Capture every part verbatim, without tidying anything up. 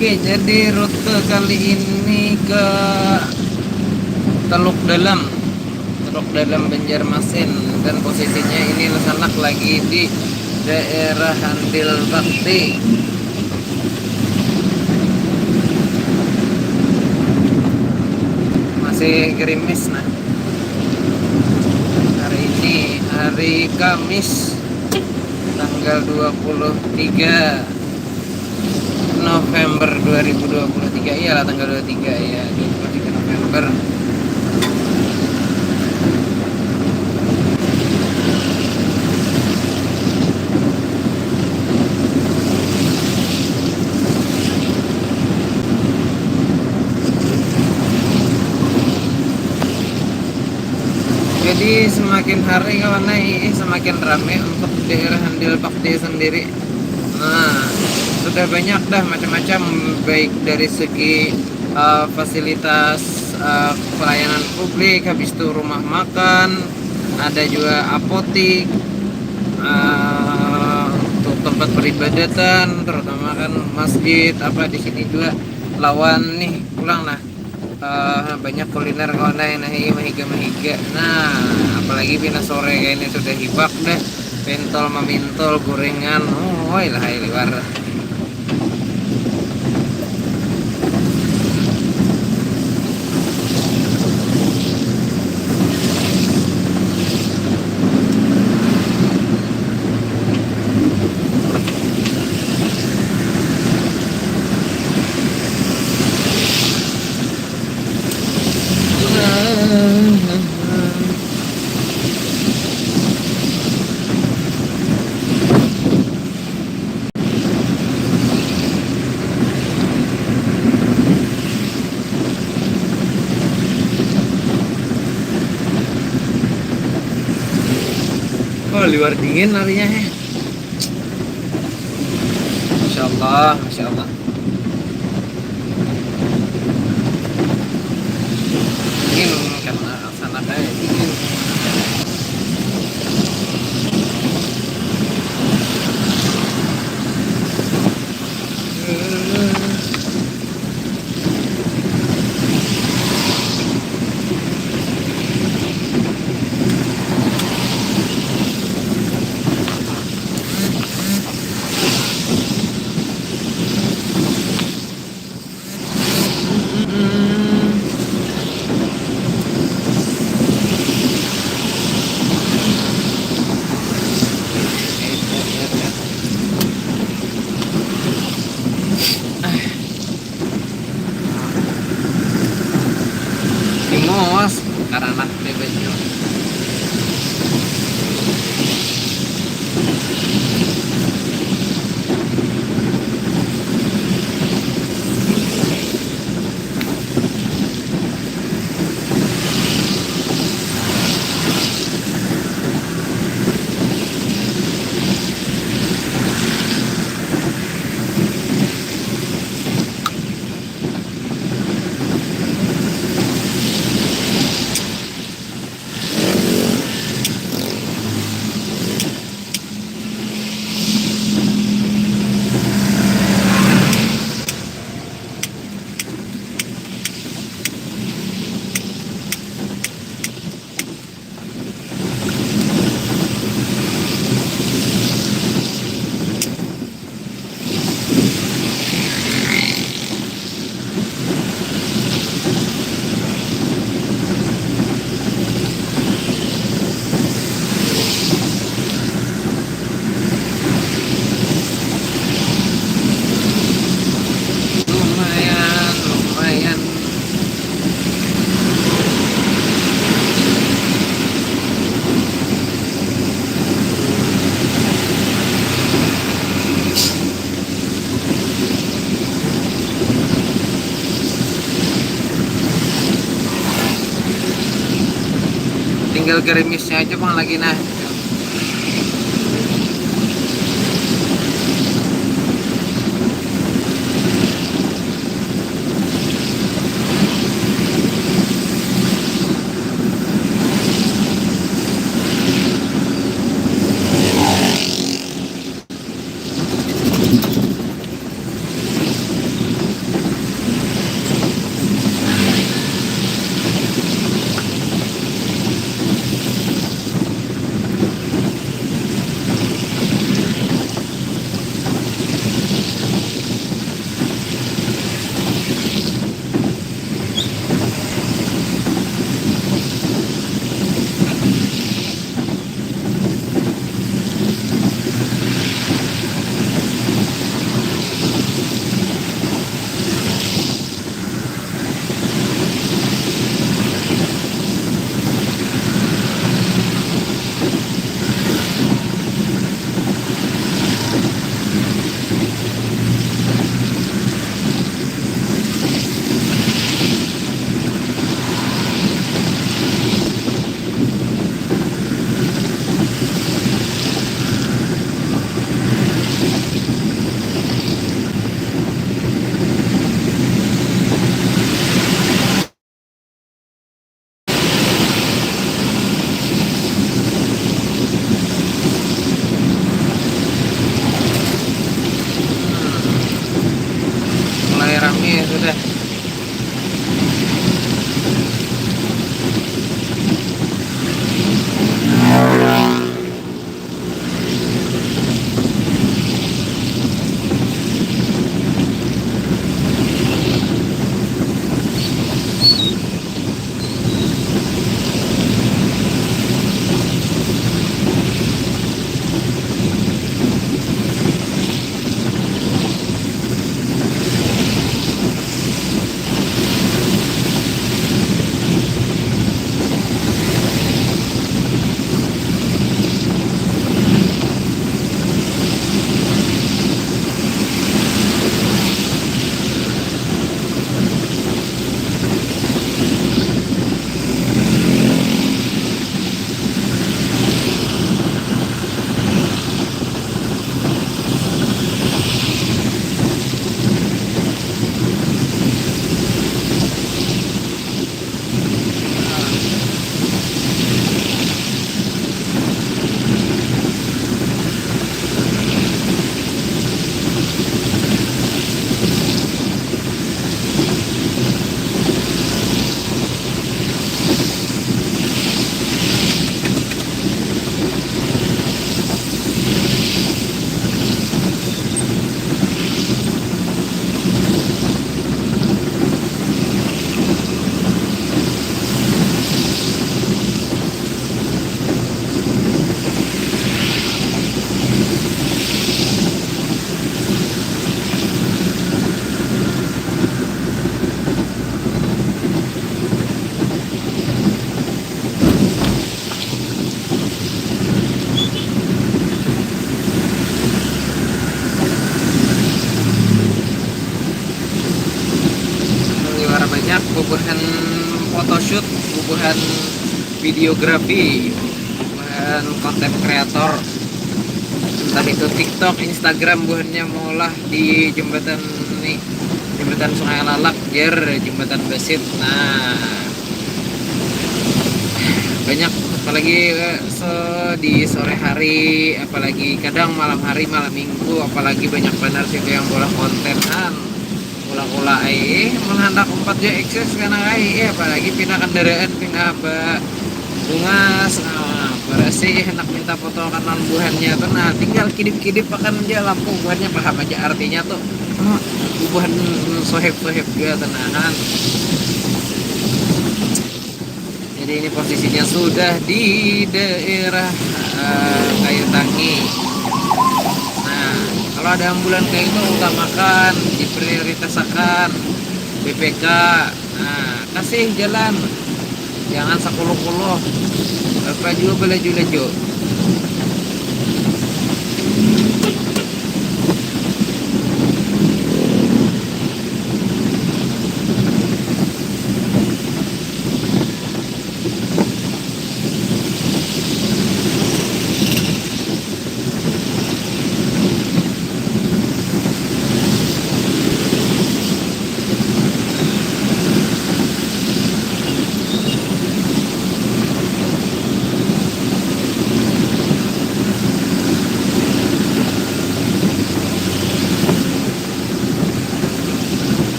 Oke, jadi rute kali ini ke Teluk Dalam, Teluk Dalam Banjarmasin, dan posisinya ini Lesanak lagi di daerah Handil Bakti. Masih gerimis, nah. Hari ini hari Kamis, tanggal dua puluh tiga November dua ribu dua puluh tiga. Iyalah, tanggal dua puluh tiga, ya, dua puluh tiga November. Jadi semakin hari, kawan ai, semakin rame untuk daerah Handil Bakti sendiri. Nah, sudah banyak dah macam-macam, baik dari segi, eh, fasilitas, eh, pelayanan publik, habis itu rumah makan, ada juga apotik, eh, untuk tempat peribadatan, terutama kan masjid, apa, di sini juga lawan nih pulang, nah. Eh, banyak kuliner, kawan ai, nah, iya, mahiga-mahiga. Nah, apalagi pina sore kayak ini, sudah hibak dah. Pentol mamintol, gorengan. Oh, ilah, liwar. Oh, liwar dingin harinya, heh. Masya Allah, Masya Allah. Dingin karena sana kayak dingin. Dimos, karana bebasnya. Lumayan, lumayan. Tinggal gerimisnya aja, Bang, lagi, nah. photoshoot, bubuhan videografi, bubuhan konten kreator, entah itu TikTok, Instagram, buhannya maulah di jembatan ni, jembatan Sungai Lalak, jar, jembatan Basit. Nah, banyak, apalagi, eh, so, di sore hari, apalagi kadang malam hari, malam minggu, apalagi banyak banar situ yang bola kontenan. Kula-kula ai, eh, mun handak umpat jua eksis kena ai, eh, apalagi pina kandaraan, pina ba-, bungas, nah, barasih, handak minta foto akan lawan buhannya tu, nah, tinggal kidip-kidip akan ja lampu buhannya, paham aja artinya tu. Hmm, bubuhan sohib-sohib jua tu, nah, kan. Jadi ini posisinya sudah di daerah, eh, Kayu Tangi. Nah, kalau ada ambulan kayak itu, utamakan, diprioritasakan, B P K. Nah, kasih jalan. Jangan sakuluh-kuluh. Apa juga balaju-laju.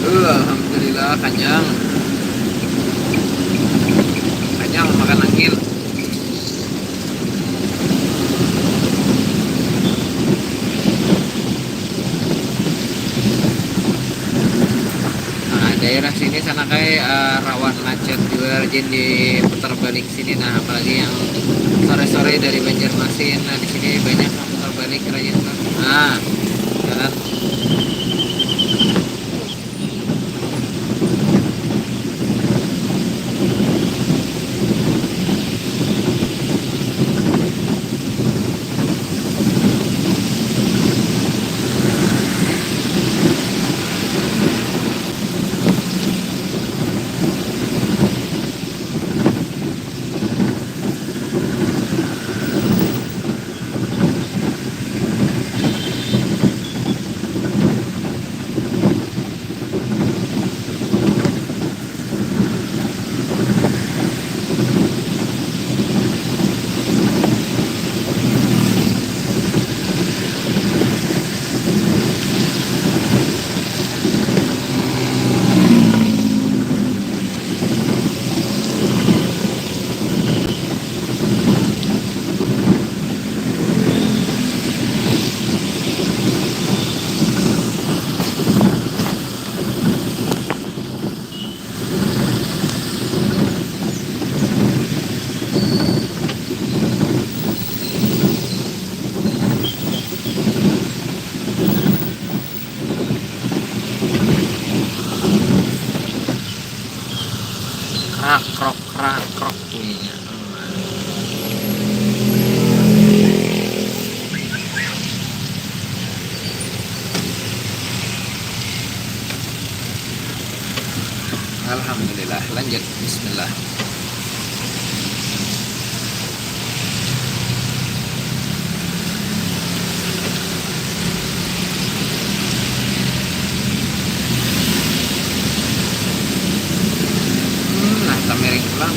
Uh, alhamdulillah, kanyang. Kanyang makan angin. Nah, daerah sini sana kayak, eh, rawan macet juga, rajin diputar balik sini. Nah, apalagi yang sore-sore dari Banjarmasin, nah, di sini banyak yang putar balik, rajin tuh. Nah, jalan. Krak, krok, krak, krok. Iya. Alhamdulillah, lanjut. Bismillah. Hmm, nah, tamiring pulang.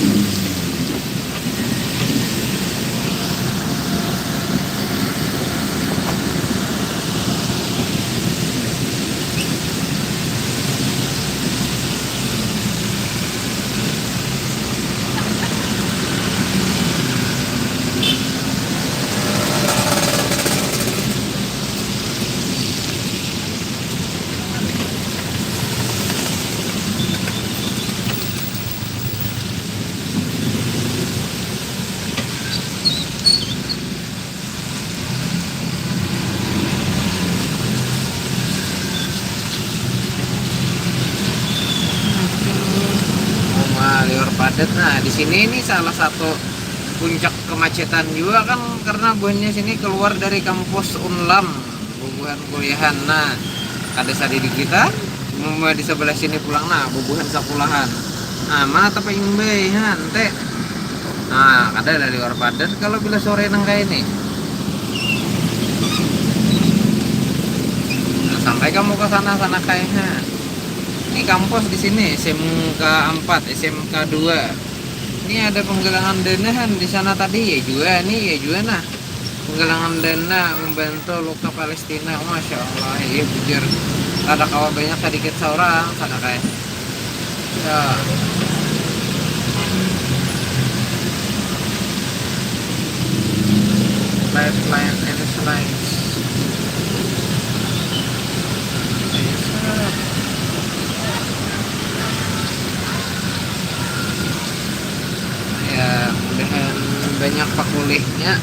Uma liur padat. Nah, di sini ini salah satu puncak Macetan jua kan karena buhannya sini keluar dari kampus Unlam, bubuhan kuliahan. Nah, kada sadidi kita, mun di sebelah sini pulang, nah, bubuhan sakulahan. Nah, mana tapa imbai, ha, ente. Nah, kada lah liwar padat kalau bila sore nang kaya ini. Nah, sampai kamu ke sana, sana kaya, ha. Ini kampus di sini, S M K empat, S M K dua. Ini ada penggalangan dana, han, di sana tadi, ya jua, nih, ya jua, nah. Penggalangan dana membantu luka Palestina, masya Allah, iya bujur. Kada kawa banyak, sedikit seorang, kada kayak. Ya. Lifeline and slides. Ya, mudahan banyak pakulihnya.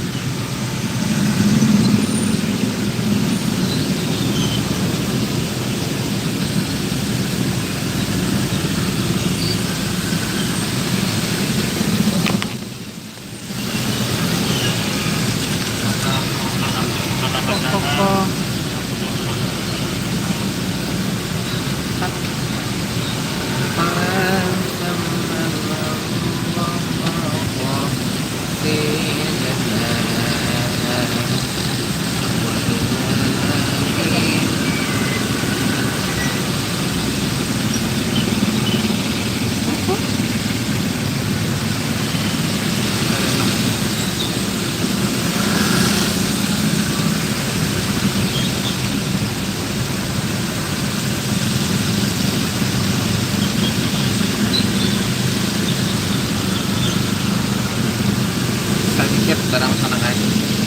Sedikit barang sana kayak,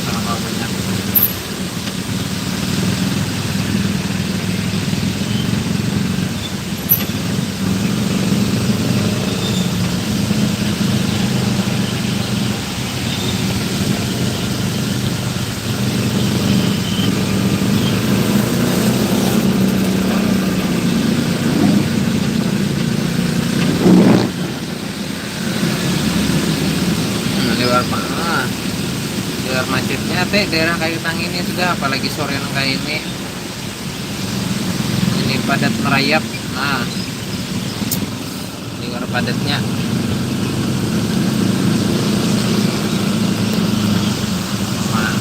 kalau mau banyak. Hmm, liwar pa-, ah, liwar macetnya teh daerah Kayu Tangin ini sudah, apalagi sore nang kayak ini. Ini padat merayap. Nah, liwar padatnya. Nah.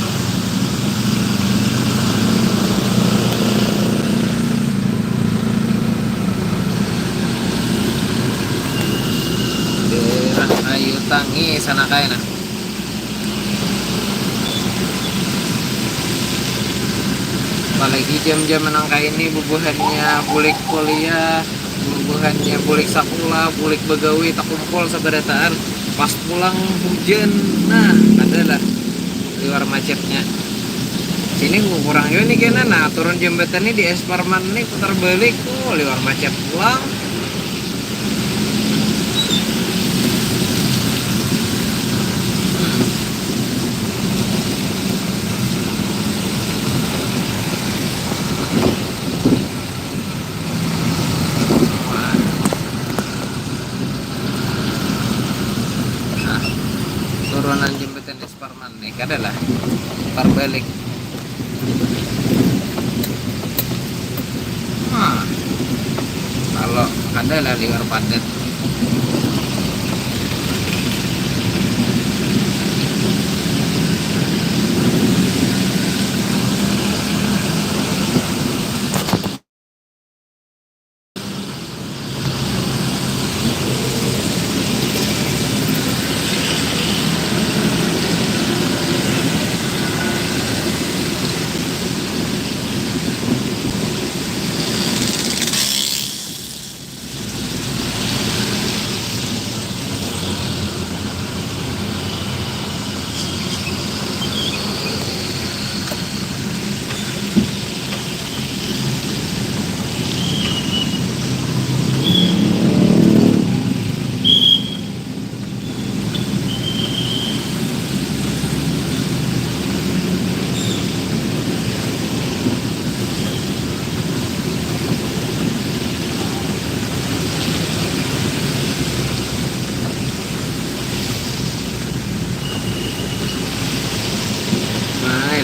Daerah Ayu Tangi sana kayak nah. Apalagi jam-jam nang kayak ini, bubuhannya bulik kuliah, bubuhannya bulik sekolah, bulik begawi, takumpul sabarataan. Pas pulang hujan, nah, adalah liwar macetnya. Sini kurang juga nih kena, nah, turun jembatan nih di Esparman nih, putar balik, tuh, liwar macet pulang. Nah, turunan jembatan Esparman nih, kada lah. Putar balik. Nah, kalau kada lah liwar padat.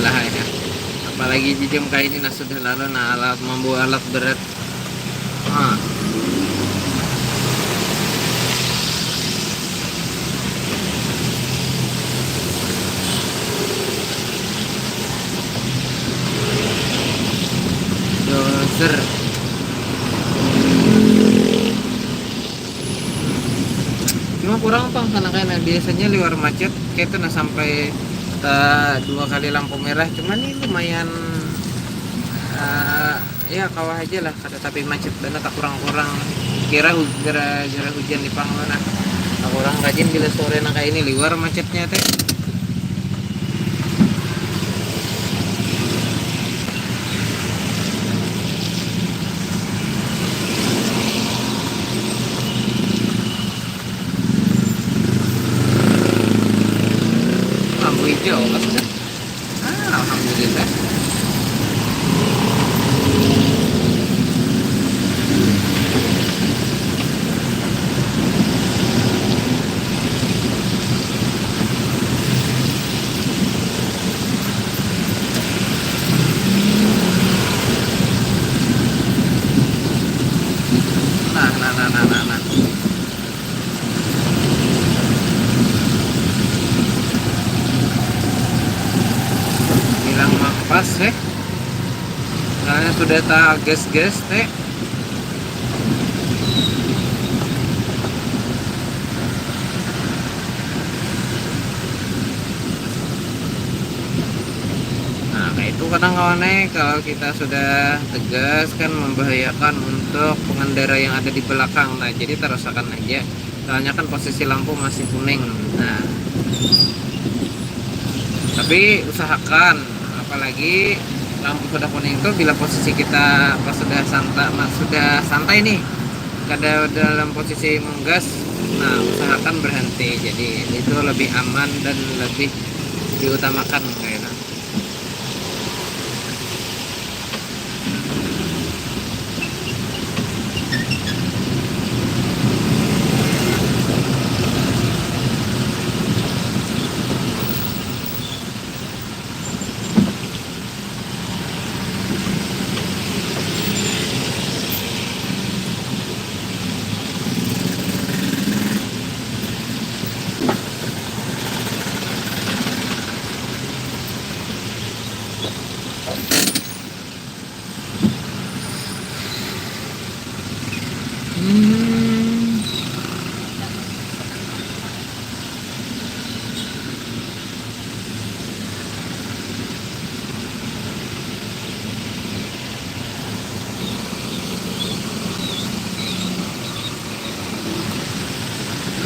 Apalagi jijam kaini nah sudah lalu nah alat mambawa alat berat. Nah. Dozer. Cuma kurang pang sana kaina biasanya liwar macet kayak itu nah sampai ta dua kali lampu merah, cuman ini lumayan eh, ya kawah aja lah, kada tapi macet banget tak kurang-kurang kira hu- gara-gara hujan di pang nah. Tak kurang rajin bila sore nah kayak ini liwar macetnya teh. Lampu hijau maksudnya. Ah, alhamdulillah. Nah, nah, nah, nah, nah, nah. Bilang mampas eh. Soalnya sudah tak gas-gas teh. Nah, kayak itu kadang kawan eh kalau kita sudah tegas kan membahayakan untuk pengendara yang ada di belakang. Nah, jadi terusakan aja. Soalnya kan posisi lampu masih kuning. Nah, tapi usahakan apalagi lampu sudah kuning itu bila posisi kita pas sudah santai sudah santai nih kada dalam posisi menggas, nah usahakan berhenti, jadi itu lebih aman dan lebih diutamakan kayaknya.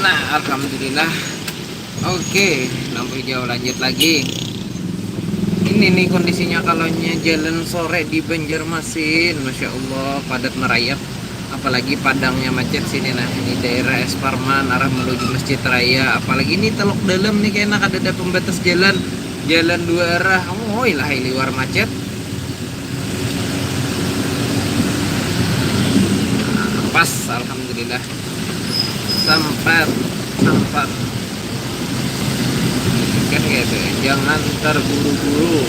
Nah, alhamdulillah. Oke, lampu hijau, lanjut lagi. Ini nih kondisinya kalau jalan sore di Banjarmasin, masya Allah padat merayap. Apalagi padangnya macet sini nah, ini daerah Esparman arah menuju Masjid Raya. Apalagi ini Teluk Dalam nih kayaknya kada ada pembatas jalan, jalan dua arah. Oh, ilahi liwar macet. Pas, alhamdulillah. Sampat, sampat. Kan gitu, jangan terburu-buru.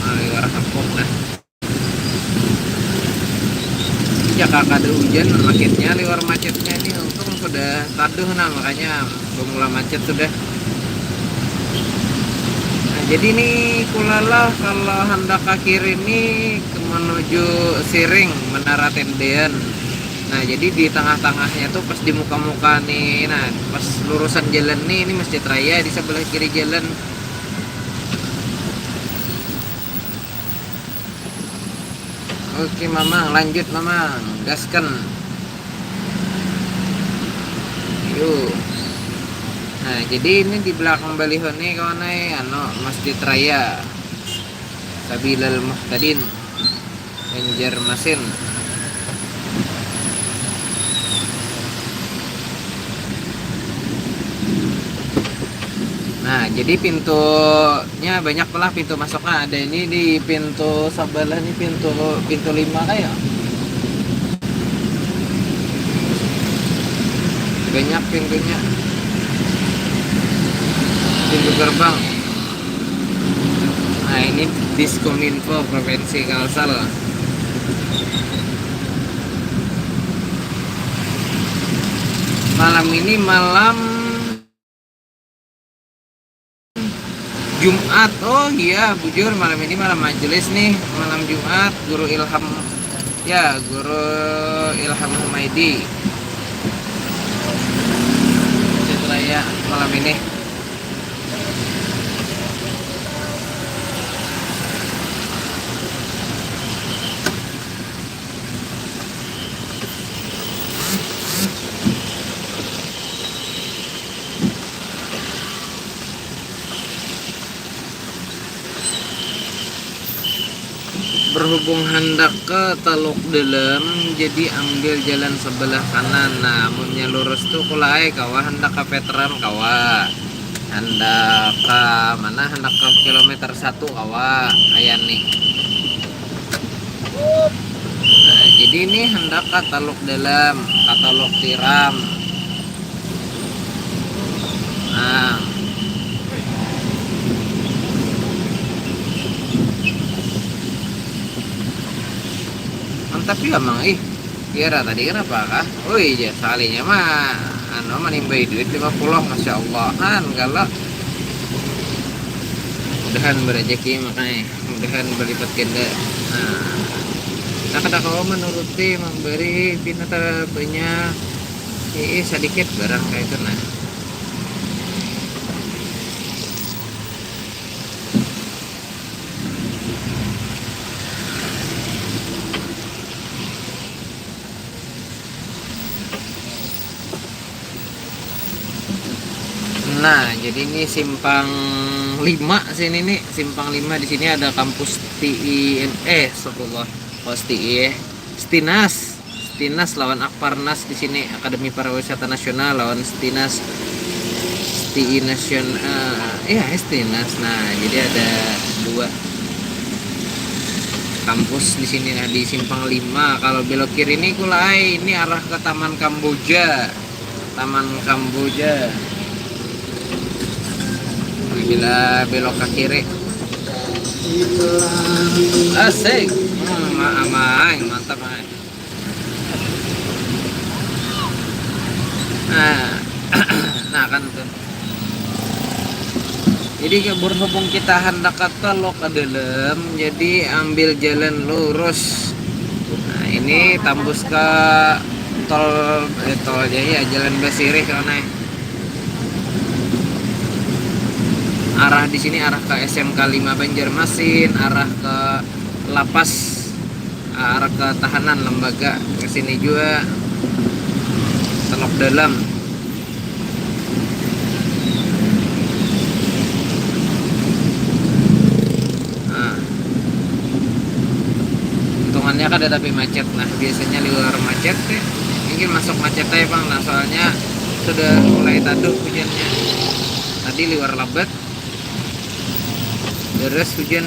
Nah, liwar kampung nah. Jaka kada hujan makinnya liwar macetnya ini, untung sudah taduh nah makanya pemula macet sudah. Nah, jadi ini kulalah kalau hendak ke kiri ini menuju Siring Menara Tendean. Nah, jadi di tengah-tengahnya tuh pas di muka-muka nih, nah pas lurusan jalan nih ini Masjid Raya di sebelah kiri jalan. Oke mamang, lanjut mamang, gaskan. Yuk. Nah, jadi ini di belakang baliho nih kawan ai, anu Masjid Raya Sabilal Muhtadin Banjarmasin. Nah, jadi pintunya banyak lah pintu masuknya. Ada ini di pintu sebelah nih pintu pintu lima kayak. Banyak pintunya. Pintu gerbang. Nah, ini Diskominfo Provinsi Kalsel. Malam ini malam Jumat. Oh iya, bujur, malam ini malam majelis nih, malam Jumat, Guru Ilham, ya, Guru Ilham Humaidi. Masjid Raya malam ini. Berhubung handak ke Teluk Dalam, jadi ambil jalan sebelah kanan. Nah, amunnya lurus tu kulai, kawa handak ke Veteran, kawa. Handak ke mana? Handak ke kilometer satu, kawa. Ayan nih. Nah, jadi ini handak ke Teluk Dalam, ke Teluk Tiram. Nah. Mantap juga, Mang. Ih, kira tadi kenapa kah? Oh iya, sekalinya mah anu, manimbai duit lima puluh, Masya Allah. Han, kalau mudahan berejeki, makanya mudahan berlipat ganda. Nah, nah, kada kawa menuruti, memberi pina banyak. Ii, sedikit barang kayak itu, nah. Nah, jadi ini simpang lima sini nih, simpang lima. Di sini ada kampus T I N, eh, astagfirullah, kos T I, eh, Stinas. Stinas lawan Akparnas di sini, Akademi Pariwisata Nasional lawan Stinas, Sti Nasional, eh, ya, Stinas. Nah, jadi ada dua kampus di sini. Nah, di simpang lima, kalau belok kiri ini kulai, ini arah ke Taman Kamboja. Taman Kamboja. Bila belok ke kiri. Asik. Hmm, ma-, amang, mantap, Mang. Nah, nah, kan tuh. Jadi, berhubung kita handak ke Teluk Dalam, jadi ambil jalan lurus. Nah, ini tambus ke tol, eh, tol aja ya, Jalan Basirih sana. Arah di sini arah ke S M K lima Banjarmasin, arah ke Lapas, arah ke tahanan lembaga, ke sini juga Teluk Dalam. Nah, untungannya kada tapi macet. Nah, biasanya liwar macet, eh, mungkin masuk macet aja, Bang. Nah, soalnya sudah mulai taduh hujannya. Tadi liwar labat, deres hujan.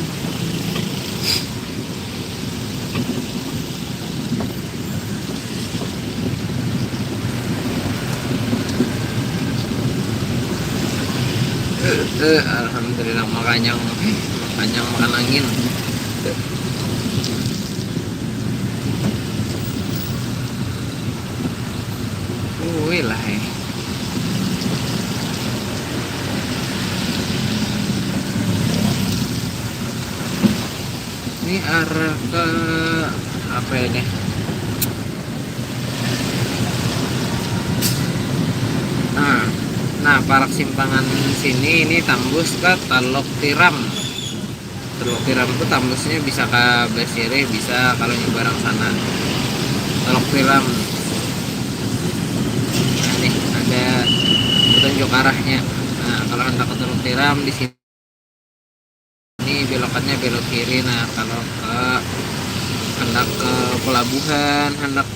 Eh, eh, alhamdulillah, makanya, makanya makan angin. Wih lah, eh. Ini arah ke apa ini? Nah, nah, parak simpangan sini ini tambus ke Teluk Tiram. Teluk Tiram tuh tambusnya bisa ke Basirih, bisa kalau nyebarang sana. Teluk Tiram. Nah, nih ada petunjuk arahnya. Nah, kalau hendak ke Teluk Tiram di sini, ini belokannya belok kiri. Nah, kalau ke, hendak ke pelabuhan, hendak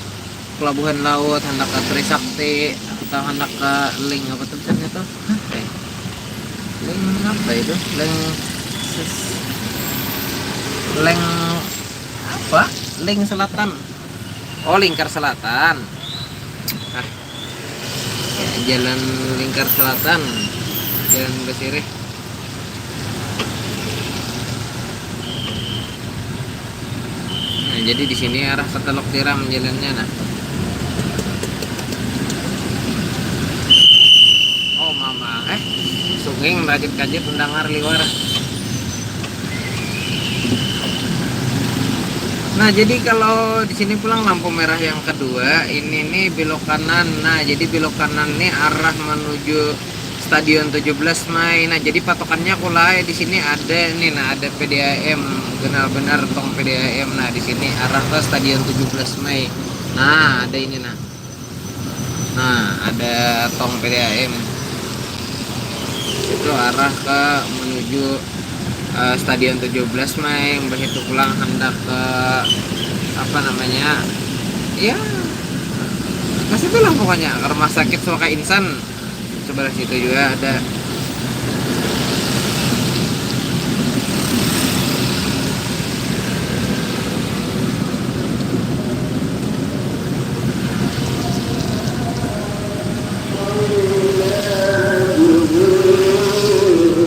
pelabuhan laut, hendak ke Trisakti, atau hendak ke Link apa tuh misalnya tuh? Hah, eh. Link apa itu? Link ses-, Link apa? Link Selatan. Oh, Lingkar Selatan. Ah. Jalan Lingkar Selatan, Jalan Basirih. Nah, jadi di sini arah ke Teluk Tiram jalannya, nah. Oh, mama, eh, sugeng rajut-rajut mendengar liwar. Nah, jadi kalau di sini pulang lampu merah yang kedua, ini nih belok kanan. Nah, jadi belok kanan nih arah menuju Stadion tujuh belas Mei. Nah, jadi patokannya kulai di sini ada nih, nah, ada P D A M, benar-benar tong P D A M. Nah, di sini arah ke Stadion tujuh belas Mei. Nah, ada ini, nah. Nah, ada tong P D A M. Itu arah ke menuju eh, Stadion tujuh belas Mei, mbah itu pulang handak ke apa namanya, ya, ke situ lah pokoknya, ke rumah sakit Suaka Insan, sebelah situ juga ada.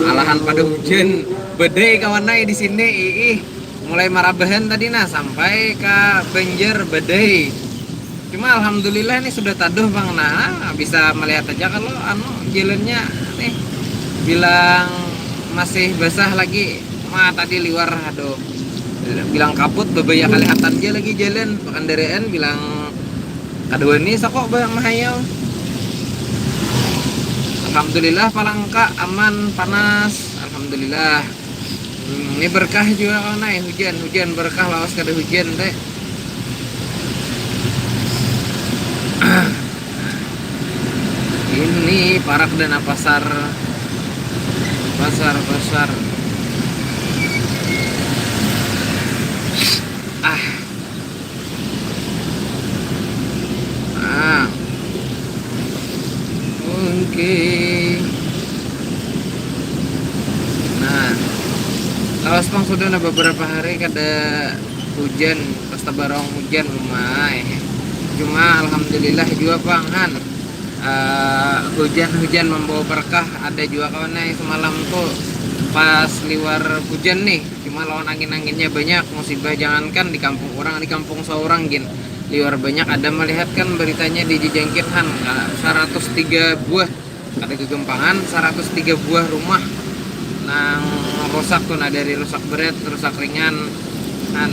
Alahan pada hujan. Badai kawan ai di sini, iih. Mulai Marabahan tadi nah sampai ka Banjar badai. Cuma alhamdulillah nih sudah taduh pang, nah bisa melihat aja kalau anu jalannya nih bilang masih basah lagi. Mah tadi liwar, aduh, bilang kabut, babaya kalihatan ja lagi jalan, pakandaraan bilang kada wani sakok bah mahayau. Alhamdulillah, palangka aman, panas, alhamdulillah. Hmm, ini berkah juga kawan ai, hujan, hujan berkah, lawas kada hujan teh. Ini parak dana pasar, pasar, pasar. Ah. Ah. Oke. Nah, lawas pang sudah, nah, beberapa hari kada hujan, pas tabarong hujan, umai. Cuma alhamdulillah jua pang, han. Eh, hujan-hujan membawa berkah, ada jua kawan ai semalam tu pas liwar hujan nih, cuma lawan angin-anginnya banyak, musibah jangankan di kampung urang, di kampung saurang gin liwar banyak. Ada melihat kan beritanya di Jejangkit, han, seratus tiga buah, kada gegempangan, seratus tiga buah rumah nang rusak tu, nah, dari rusak berat, rusak ringan, han,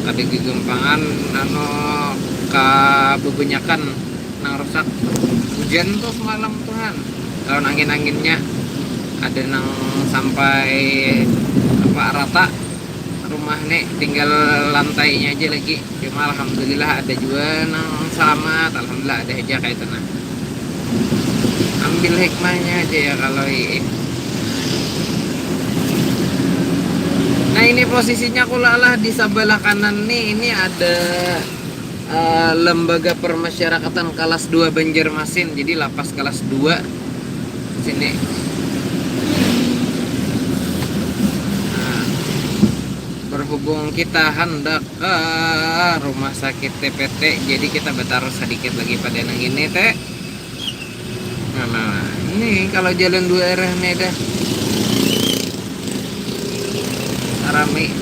kada gegempangan, anu, kabebanyakan nang rusak. Hujan tu semalam tu, han, lawan angin-anginnya, ada nang sampai apa, rata rumah nih, tinggal lantainya aja lagi. Cuma alhamdulillah ada jua nang salamat, alhamdulillah ada aja kayak itu, nah. Ambil hikmahnya aja ya kalau iih. Nah, ini posisinya kulalah di sebelah kanan nih, ini ada eh, Lembaga Permasyarakatan Kelas dua Banjarmasin. Jadi lapas kelas dua sini. Nah, berhubung kita handak ke rumah sakit T P T, jadi kita bertaruh sedikit lagi pada nang ini teh. Nah, nah, nah. Ini kalau jalan dua arah nih dah rame.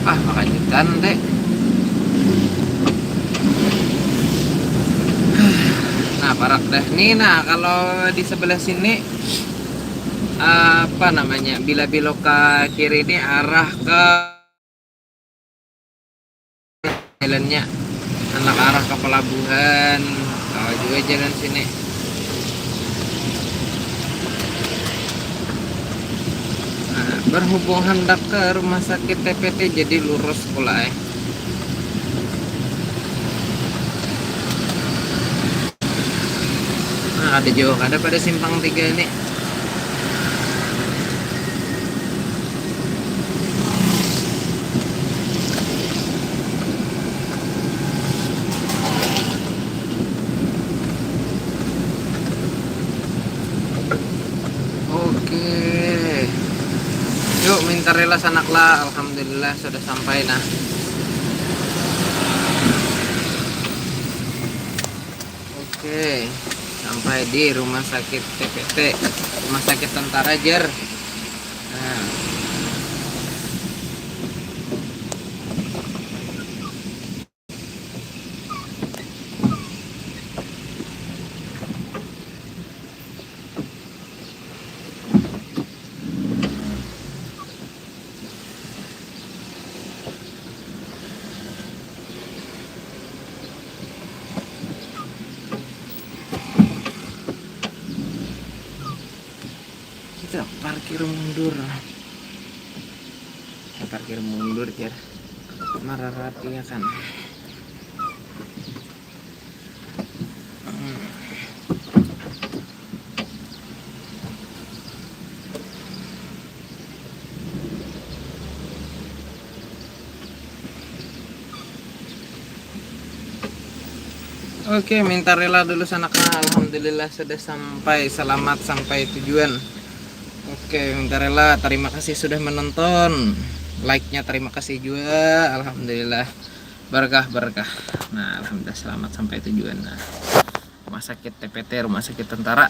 Ah, makan jutan teh. Nah, parak dah nih. Nah, kalau di sebelah sini, apa namanya, bila belok ke kiri ini arah ke jalannya, anak arah ke pelabuhan, tahu juga jalan sini. Nah, berhubung hendak ke rumah sakit T P T, jadi lurus pula eh. Nah, ada jauh, ada pada simpang tiga ini. Minta rela sanak lah, alhamdulillah sudah sampai nah. Oke, sampai di rumah sakit T P T, rumah sakit tentara jer. Nah. Kita parkir mundur. Kita parkir mundur, jar. Mararat, iya kan. Hmm. Oke, minta rela dulu sanak. Alhamdulillah sudah sampai, selamat sampai tujuan. Oke, minta rela, terima kasih sudah menonton. Like-nya terima kasih juga. Alhamdulillah. Berkah, berkah. Nah, alhamdulillah selamat sampai tujuan. Nah, rumah sakit T P T, rumah sakit tentara.